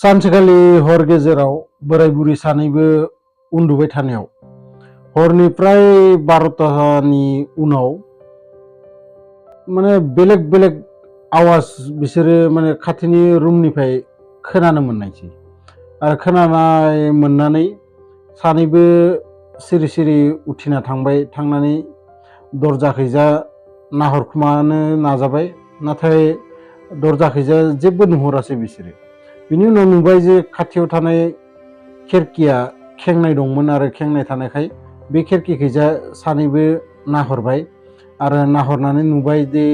सानसेखालि हर गेजेराव बोराय बुरि सानैबो उन्दुबाय थानायाव हरनि प्राय 12टानि उनाव माने बेलेग बेलेग आवाज बिसोरो माने खाथिनि रुमनिफ्राय खोनानो मोननायसै आरो खोनानाय मोननानै सानैबो सिरि सिरि उथिना थांनानै दरजाखैजा नाहरखुमानो नाजाबाय, नाथाय दरजाखैजा जेबो नुहुरासै बिसोरो। बिनि उनाव नुबाय जे खाथियाव थानाय खिरखिया खेंनाय दंमोन आरो खेंनाय थानायखाय बे खिरखिखैजा सानैबो नाहरबाय आरो नाहरनानै नुबाय जे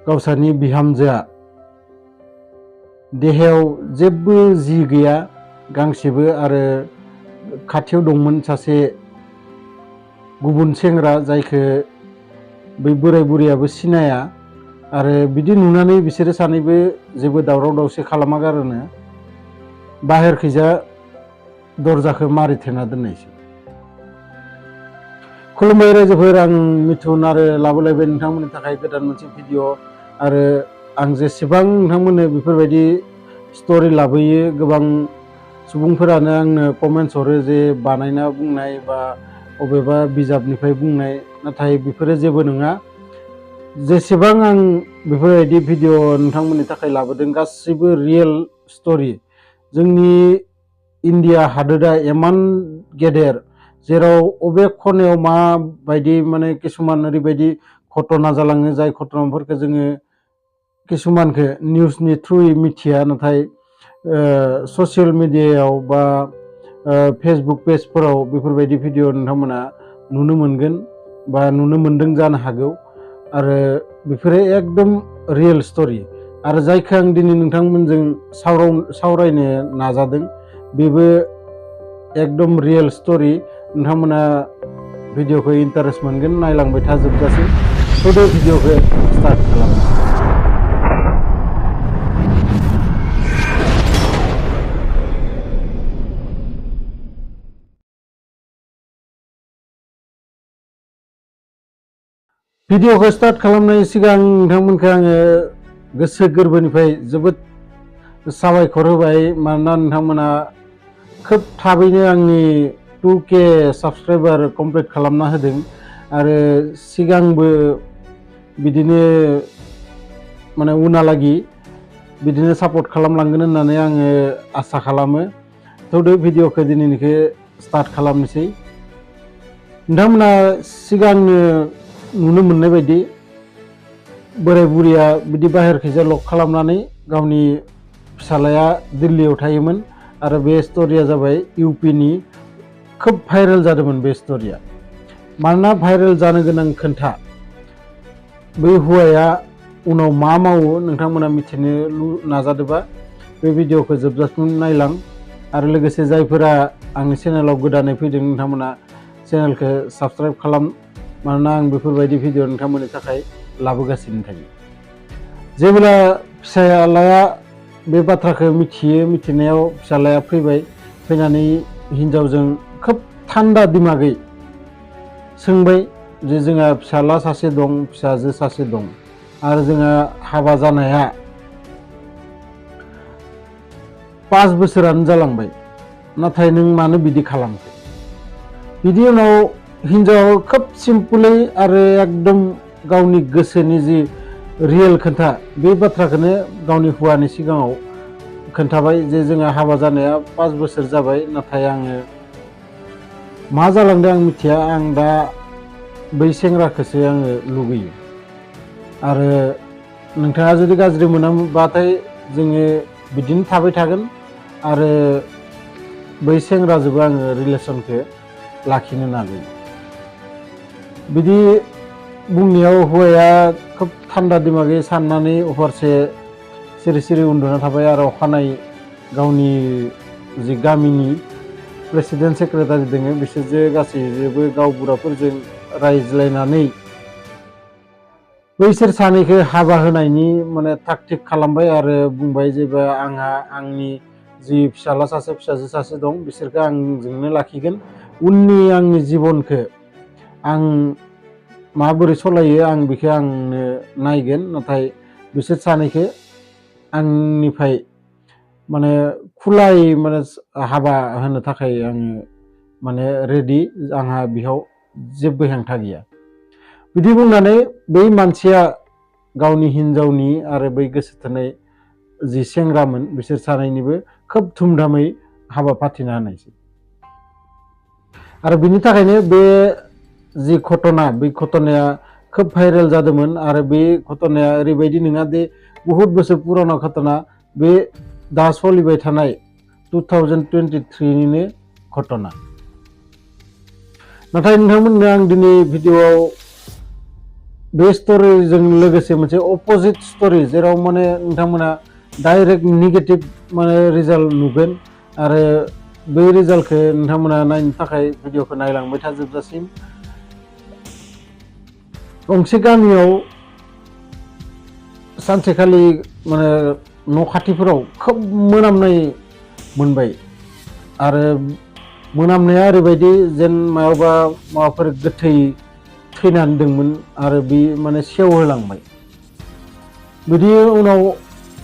गावसोरनि बिहामजोआ देहायाव जेबो जि गैया गांसेबो, आरो खाथियाव दंमोन सासे गुबुन सेंग्रा जायखौ बै बोराय बुरैयाबो सिनाया। आरो बिदि नुनानै बिसोरो सानैबो जेबो दावराव दावसि खालामागारानो बाहेरखैजा दरजाखौ मारिथेना दोननायसै। खुलुमबाय रायजोफोर, आं मिथुन आरो लाबोलायबाय नोंथांमोननि थाखाय गोदान मोनसे भिडिअ। आरो आं जेसेबां नोंथांमोननो बेफोरबायदि स्ट'रि लाबोयो, गोबां सुबुंफोरानो आंनो कमेन्ट्स हरो जे बानायना बुंनाय बा अबेबा बिजाबनिफ्राय बुंनाय, नाथाय बेफोरो जेबो नङा। जेसेबां आं बेफोरबायदि भिडिअ नोंथांमोननि थाखाय लाबोदों गासैबो रियेल स्ट'रि। जोंनि इन्डिया हादोरा इमान गेदेर, जेराव अबे खनायाव माबायदि माने किसुमान ओरैबायदि घटना जालाङो जाय घटनाफोरखौ जोङो किसुमानखौ निउसनि थ्रुयै मिथिया, नाथाय ससियेल मिडियायाव बा फेसबुक पेजफोराव बेफोरबायदि भिडिअ नोंथांमोना नुनो मोनगोन बा नुनो मोन्दों जानो हागौ। आरो बेफोरो एकदम रियेल स्ट'रि, आरो जायखौ आं दिनै नोंथांमोनजों सावरायनो नाजादों बेबो एकदम रियेल स्ट'रि। नोंथांमोना भिडिअखौ इन्टारेस्ट मोनगोन, नायलांबाय था जोबजासे। थ' भिडिअखौ स्टार्ट खालामो। भिडिअखौ स्टार्ट खालामनायनि सिगां नोंथांमोनखौ आङो गोसो गोरबोनिफ्राय जोबोद साबायखर होबाय, मानोना नोंथांमोना खोब थाबैनो आंनि 2K साबस्क्राइबार कमप्लिट खालामना होदों। आरो सिगांबो बिदिनो माने उनहालागि बिदिनो सापर्ट खालामलांगोन होननानै आङो आसा खालामो। थ' भिडिअखौ दिनैनिखौ स्टार्ट खालामनोसै। नोंथांमोना सिगांनो नुनो मोननाय बायदि बोराय बुरिया बिदि बाहेरखैजा लक खालामनानै गावनि फिसालाया दिल्लीयाव थायोमोन। आरो बे स्ट'रिया जाबाय इउपिनि। खोब भाइरेल जादोंमोन बे स्ट'रिया। मानोना भाइरेल जानो गोनां खोन्था बै हौवाया उनाव मा मावो नोंथांमोना मिथिनो नाजादोंबा बे भिडिअखौ जोबजासिम नायलां। आरो लोगोसे जायफोरा आंनि चेनेलाव गोदानै फैदों नोंथांमोना चेनेलखौ साबस्क्राइब खालाम, मानोना आं बेफोरबायदि भिडिअ नोंथांमोननि थाखाय लाबोगासिनो थायो। जेब्ला फिसालाया बे बाथ्राखौ मिथियो, मिथिनायाव फिसालाया फैनानै हिन्जावजों खोब थान्दा दिमागै सोंबाय जे जोंहा फिसाला सासे दं, फिसाजो सासे दं, आरो जोंहा हाबा जानाया 5 बोसोरानो जालांबाय, नाथाय नों मानो बिदि खालामखो? बिदि उनाव हिन्जाव खोब सिम्पलै आरो एकदम गावनि गोसोनि जि रियेल खोन्था बे बाथ्राखौनो गावनि हौवानि सिगाङाव खोन्थाबाय जे जोंहा हाबा जानाया 5 बोसोर जाबाय, नाथाय आङो मा जालांदों आं मिथिया, आं दा बै सेंग्राखौसो आङो लुगैयो। आरो नोंथाङा जुदि गाज्रि मोनाबाथाय जोङो बिदिनो थाबाय थागोन, आरो बै सेंग्राजोंबो आङो रिलेसनखौ लाखिनो नाजायो। बिदि बुंनायाव हौवाया खोब थान्दा दिमागै साननानै हरसे सिरि सिरि उन्दुना थाबाय। आरो अखानायै गावनि जि गामिनि प्रेसिडेन्ट सेक्रेटारि दङ बिसोरजों गासैजोंबो गावबुराफोरजों रायज्लायनानै बैसोर सानैखौ हाबा होनायनि माने थाग थिग खालामबाय। आरो बुंबाय जेबो आंहा आंनि जि फिसाला सासे फिसाजो सासे दं बिसोरखौ आंजोंनो लाखिगोन, उननि आंनि जिबनखौ आं माबोरै सालायो आं बेखौ आंनो नायगोन, नाथाय बिसोर सानैखौ आंनिफ्राय माने खुलायै माने हाबा होनो थाखाय आङो माने रेडि आंहा बेयाव जेबो हेंथा गैया बिदि बुंनानै बै मानसिया गावनि हिनजावनि आरो बै गोसो थोनाय जि सेंग्रामोन बिसोर सानैनिबो खोब धुमधामै हाबा फाथिना होनायसै आरो बिनि थाखायनो बे जि घटना बे घटनाया खोब भाइरेल जादोंमोन आरो बे घटनाया ओरैबायदि नङा दे बहुत बोसोर पुराना घटना बे दा सोलिबाय थानाय 2023 निनो घटना नाथाय नोंथांमोननो आं दिनै भिडिअआव बे स्टोरीजों लोगोसे मोनसे अपोजिट स्टोरी जेराव माने नोंथांमोना डाइरेक्ट नेगेटिभ माने रिजाल्ट नुगोन आरो बे रिजाल्टखौ नोंथांमोना नायनो थाखाय भिडिअखौ नायलांबाय थाजोबजासिम गंसे गामियाव सानसेखालि माने न' खाथिफोराव खोब मोनामनाय मोनबाय आरो मोनामनाया ओरैबायदि जेन माबाफोर गोथै थैनानै दंमोन आरो बे माने सेवहोलांबाय बिदि उनाव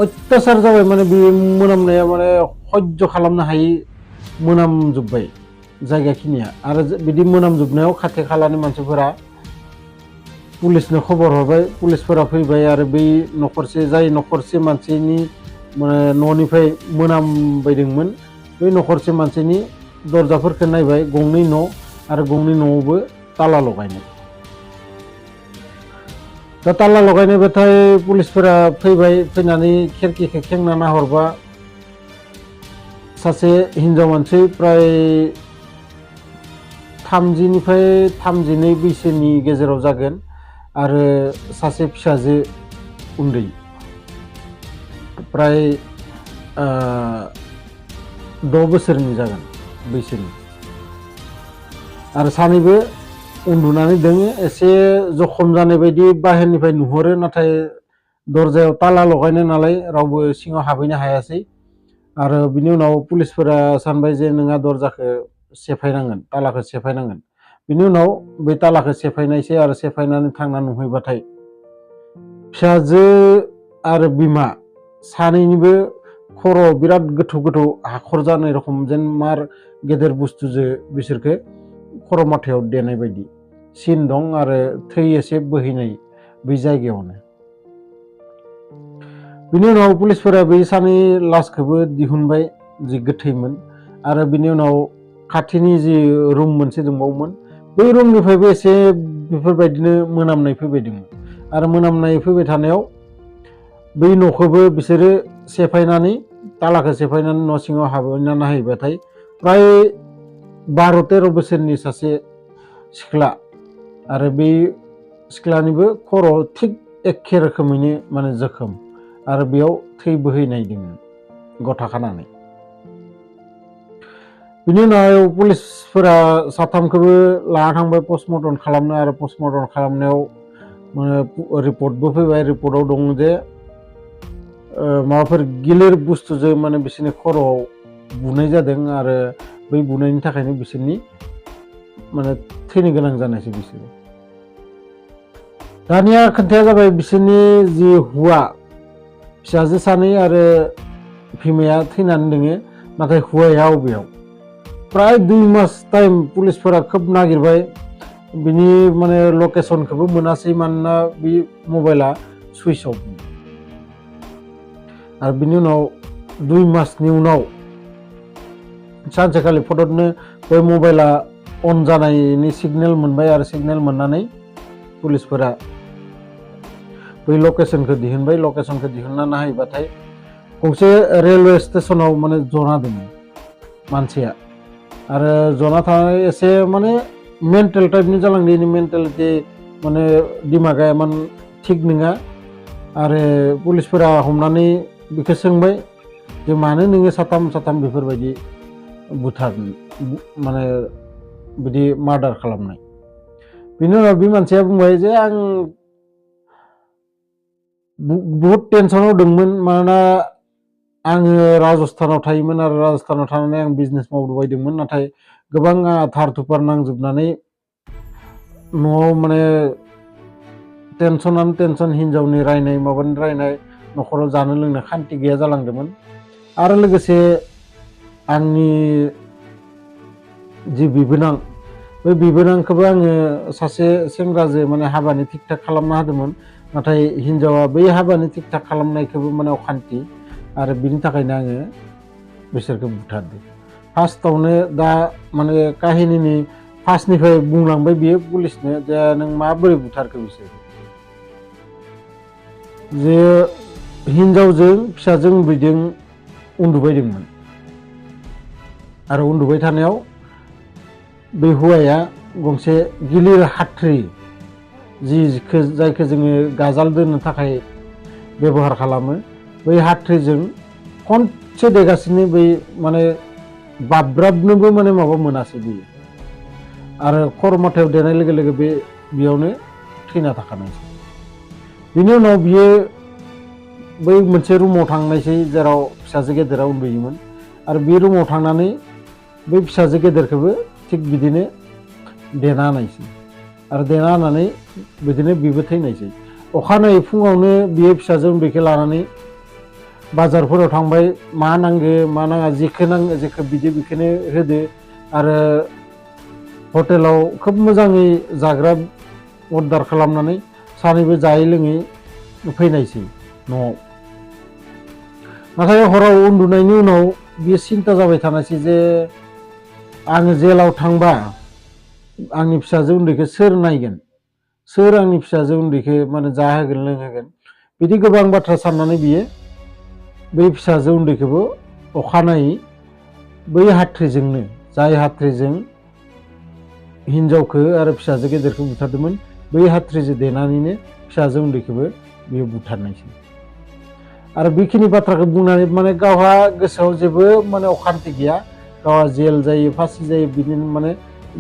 अत्याचार जाबाय माने बे मोनामनाया माने सह्य खालामनो हायि मोनामजोब्बाय जायगाखिनिया आरो बिदि मोनामजोबनायाव खाथि खालानि मानसिफोरा पुलिसनो खबर हरबाय पुलिसफोरा फैबाय आरो बै न'खरसे जाय न'खरसे मानसिनि माने न'निफ्राय मोनामबायदोंमोन बै न'खरसे मानसिनि दरजाफोरखौ नायबाय गंनै न' आरो गंनै न'आवबो ताला लगायनाय दा ताला लगायनायबाथाय पुलिसफोरा फैबाय फैनानै खिरखिखौ खेंना नाहरबा सासे हिनजाव मानसि प्राय 30 निफ्राय 32 बैसोनि गेजेराव जागोन आरो सासे फिसाजो उन्दै प्राय 6 बोसोरनि जागोन बैसोनि आरो सानैबो उन्दुनानै दङ एसे जखम जानाय बायदि बाहेरनिफ्राय नुहुरो नाथाय दरजायाव ताला लगायनाय नालाय रावबो सिङाव हाबहैनो हायासै आरो बिनि उनाव पुलिसफोरा सानबाय जे नोंहा दरजाखौ सेफायनांगोन तालाखौ सेफायनांगोन बिनि उनाव बे तालाखौ सेफायनायसै आरो सेफायनानै थांना नुहैबाथाय फिसाजो आरो बिमा सानैनिबो खर' बिराद गोथौ गोथौ हाखर जानाय रखम जेन मार गेदेर बुस्थुजों बिसोरखौ खर' माथायाव देनाय बायदि सिन दं आरो थै एसे बोहैनाय बै जायगायावनो बिनि उनाव पुलिसफोरा बै सानै लासखौबो दिहुनबाय जि गोथैमोन आरो बिनि उनाव खाथिनि जि रुम मोनसे दंबावोमोन बै रुमनिफ्रायबो एसे बेफोरबायदिनो मोनामनाय फैबायदोंमोन आरो मोनामनाय फैबाय थानायाव बै न'खौबो बिसोरो सेफायनानै तालाखौ सेफायनानै न' सिङाव हाबहैना नायहैबाथाय प्राय 12-13 बोसोरनि सासे सिख्ला आरो बे सिख्लानिबो खर' थिग एखे रोखोमैनो माने जोखोम आरो बेयाव थै बोहैनाय दंमोन गथा खानानै बिनि उनाव पुलिसफोरा साथामखौबो लाना थांबाय पस्टमर्टम खालामनो आरो पस्टमर्टम खालामनायाव माने रिपर्टबो फैबाय रिपर्टआव दं जे माबाफोर गिलिर बुस्थुजों माने बिसोरनि खर'आव बुनाय जादों आरो बै बुनायनि थाखायनो बिसोरनि माने थैनो गोनां जानायसै बिसोरो दानिया खोथाया जाबाय बिसोरनि जि हौवा फिसाजो सानै आरो बिमाया थैनानै दङ नाथाय हौवाया अबेयाव प्राय 2 मास टाइम पुलिसफोरा खोब नागिरबाय बिनि माने लकेसनखौबो मोनासै मानोना बे मबाइला सुइच अफ आरो बिनि उनाव 2 मासनि उनाव सानसेखालि फटकनो बे मबाइला अन जानायनि सिगनेल मोनबाय आरो सिगनेल मोननानै पुलिसफोरा बै लकेसनखौ दिहुनबाय लकेसनखौ दिहुनना नायबाथाय गंसे रेलवे स्टेशनाव माने जना दङ मानसिया आरो जना थानाय एसे माने मेन्टेल टाइपनि जालांदों मेन्टेलिटि माने दिमागा इमान थिग नङा आरो पुलिसफोरा हमनानै बेखौ सोंबाय जे मानो नोङो साथाम बेफोरबायदि बुथार माने बिदि मार्डार खालामनाय बिनि उनाव बे मानसिया बुंबाय जे आं बहुत टेनसनाव दंमोन मानोना आङो राजस्थानाव थायोमोन आरो राजस्थानाव थानानै आं बिजनेस मावबायदोंमोन नाथाय गोबां थार थुपार नांजोबनानै न'आव माने टेनसनानो टेनसन हिनजावनि रायनाय माबानि रायनाय न'खराव जानो लोंनो खान्थि गैया जालांदोंमोन आरो लोगोसे आंनि जि बिबोनां बे बिबोनांखौबो आङो सासे सेंग्राजों माने हाबानि थिग थाक खालामना होदोंमोन, नाथाय हिन्जावा बै हाबानि थिग थाक खालामनायखौबो माने अखान्थि, आरो बिनि थाखायनो आङो बिसोरखौ बुथारदों। फार्स्टआवनो दा माने काहिनीनि फार्स्टनिफ्राय बुंलांबाय बियो पुलिसनो जे नों माबोरै बुथारखो बिसोरखौ। जे हिन्जावजों फिसाजों उन्दैजों उन्दुबायदोंमोन, आरो उन्दुबाय थानायाव बे हौवाया गंसे गिलिर हाथ्रि जायखौ जोङो गाजाल दोननो थाखाय बेबहार खालामो, बै हाथ्रिजों खनसे देगासिनो बै माने बाब्राबनोबो माने माबा मोनासै बियो, आरो खर' मथायाव देनाय लोगो लोगो बेयावनो थैना थाखानायसै। बिनि उनाव बियो बै मोनसे रुमाव थांनायसै जेराव फिसाजो गेदेरा उन्दुयोमोन, आरो बे रुमाव थांनानै बै फिसाजो गेदेरखौबो थिग बिदिनो देना होनायसै, आरो देना होनानै बिदिनो बिबो थैनायसै। अखानायै फुङावनो बियो फिसाजो उन्दैखौ लानानै बाजारफोराव थांबाय, मा नांगो मा नाङा जेखौ नांगो जेखौ बिदो बेखौनो होदो, आरो हटेलाव खोब मोजाङै जाग्रा अर्डार खालामनानै सानैबो जायै लोङै फैनायसै न'आव। नाथाय हराव उन्दुनायनि उनाव बियो सिन्था जाबाय थानायसै जे आङो जेलाव थांबा आंनि फिसाजो उन्दैखौ सोर नायगोन, सोर आंनि फिसाजो उन्दैखौ माने जाहोगोन लोंहोगोन, बिदि गोबां बाथ्रा साननानै बियो बै फिसाजो उन्दैखौबो अखानायै बै हाथ्रिजोंनो, जाय हाथ्रिजों हिन्जावखौ आरो फिसाजो गेदेरखौ बुथारदोंमोन, बै हाथ्रिजों देनानैनो फिसाजो उन्दैखौबो बियो बुथारनायसै। आरो बेखिनि बाथ्राखौ बुंनानै माने गावहा गोसोआव जेबो माने अखान्थि गैया, गावहा जेल जायो फासि जायो बिदिनो माने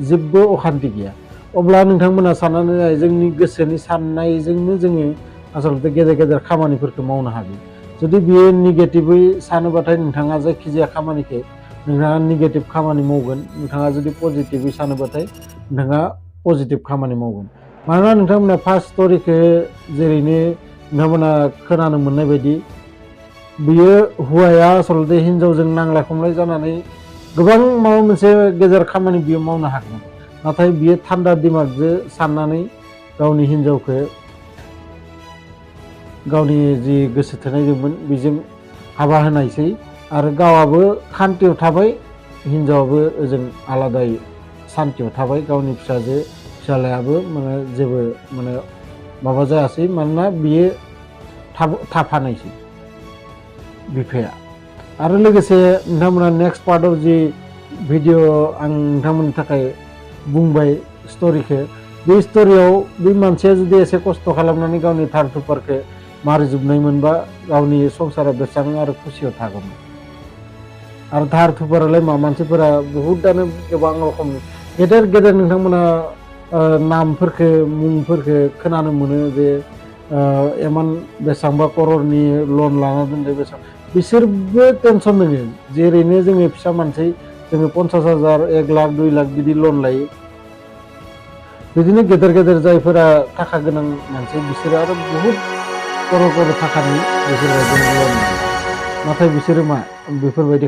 जेबो अखान्थि गैया। अब्ला नोंथांमोना साननानै नाय, जोंनि गोसोनि साननायजोंनो जोङो आसलते गेदेर गेदेर खामानिफोरखौ मावनो हायो। जुदि बियो नेगेटिभै सानोबाथाय नोंथाङा जायखिजाया खामानिखौ नोंथाङा नेगेटिभ खामानि मावगोन, नोंथाङा जुदि पजिटिभै सानोबाथाय नोंथाङा पजिटिभ खामानि मावगोन। मानोना नोंथांमोना फार्स्ट स्ट'रिखौ जेरैनो नोंथांमोना खोनानो मोननाय बायदि, बियो हौवाया आसलते हिन्जावजों नांलाय खमलाय जानानै गोबां माबा मोनसे गेदेर खामानि बियो मावनो हागोन, नाथाय बियो थान्दा दिमागजों साननानै गावनि हिन्जावखौ गावनि जि गोसो थोनाय दंमोन बेजों हाबा होनायसै, आरो गावआबो खान्थियाव थाबाय, हिन्जावाबो ओजों आलादायै सान्थियाव थाबाय, गावनि फिसाजो फिसालायाबो माने जेबो माने माबा जायासै, मानोना बियो थाफानायसै बिफाया। आरो लोगोसे नोंथांमोना नेक्स्ट पार्टआव जि भिडिअ आं नोंथांमोननि थाखाय बुंबाय स्ट'रिखौ, बे स्ट'रियाव बे मानसिया जुदि एसे खस्थ' खालामनानै गावनि थार थुफारखौ मारिजोबनाय मोनबा गावनि संसारा बेसेबां आरो खुसियाव थागौमोन। आरो थार थुफारालाय मा, मानसिफोरा बहुदआनो गोबां रोखोमनि गेदेर गेदेर नोंथांमोना नामफोरखौ मुंफोरखौ खोनानो मोनो जे इमान बेसेबांबा कररनि लन लाना दोनदो, बेसेबां बिसोरबो टेनसन दोङो। जेरैनो जोङो फिसा मानसि जोङो 50,000 1 लाख 2 लाख बिदि लन लायो, बिदिनो गेदेर गेदेर जायफोरा थाखा गोनां मानसि बिसोरो आरो बहुद कर थाखानि बेफोरबायदि लन लायो, नाथाय बिसोरो मा बेफोरबायदि